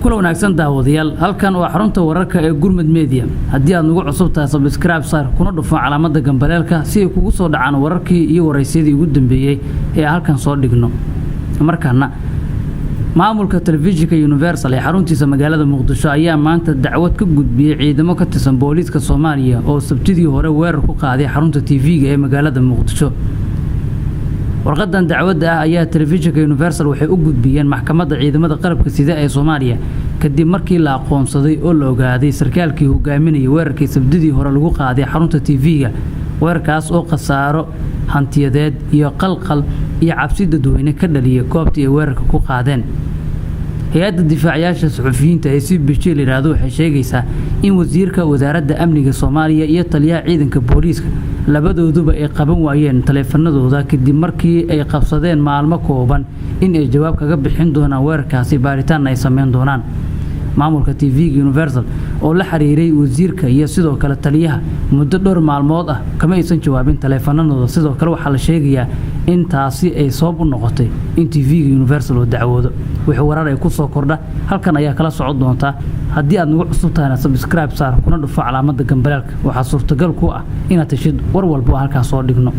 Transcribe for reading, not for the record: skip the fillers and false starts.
Kula wanaagsan daawadayaal, halkan waa xarunta wararka ee Gurmud Media. Haddii aad nagu cusub tahay, subscribe saar kuna dhufo calaamada gambaleelka si ay kugu soo dhacaan wararkii iyo waraysyadii ugu dambeeyey ee halkan soo dhigno. Markaana maamulka telefishinka Universal ee xaruntiisa magaalada Muqdisho ayaa maanta dacwad ka gudbiyey ciidamo ka tirsan booliiska Soomaaliya oo Sabtidii hore weerar ku qaaday xarunta TV-ga ee magaalada Muqdisho. Warqadan dacwadda ah ayaa telefishinka Universal waxay u gudbiyeen maxkamadda ciidamada qalabka sida ee Soomaaliya, kadib markii la aqoonsaday oo la ogaaday sarkaalkii hogaaminayay weerarkii Sabtidii hore lagu qaaday xarunta TV-ga, weerarkaas oo khasaaro hantiyadeed iyo qalqal iyo cabsi dadweyne ka dhaliyay goobtii ay weerarka ku qaadeen. Hay-adda difaacayaasha suxufiyiinta ee CPJ la yidhaahdo waxay sheegaysaa in wasiirka wasaaradda amniga Soomaaliya iyo taliyaha ciidanka booliiska labadooduba ay qaban waayeen taleefanadooda, kadib markii ay qabsadeen maalmo kooban in ay jawaab kaga bixin doonaan weerarkaasi, baaritaanna ay sameyn doonaan. Maamulka TV-ga Universal oo la xiriiray wasiirka iyo sidoo kale taliyaha muddo dhowr maalmood ah kama aysan jawaabin taleefanadooda. Sidoo kale waxaa la sheegayaa in taasi ay sabab u noqotay in TV-ga Universal oo dacwoodo. Wixii warar ay ku soo kordha halkan ayaa kala socon doontaa. Haddii aad nagu cusub tahayna, subscribe saar kuna dhufo calaamada gambaleelka. Waxaa suurtagal ku ah inaad heshid war walba oo halkaas soo dhigno.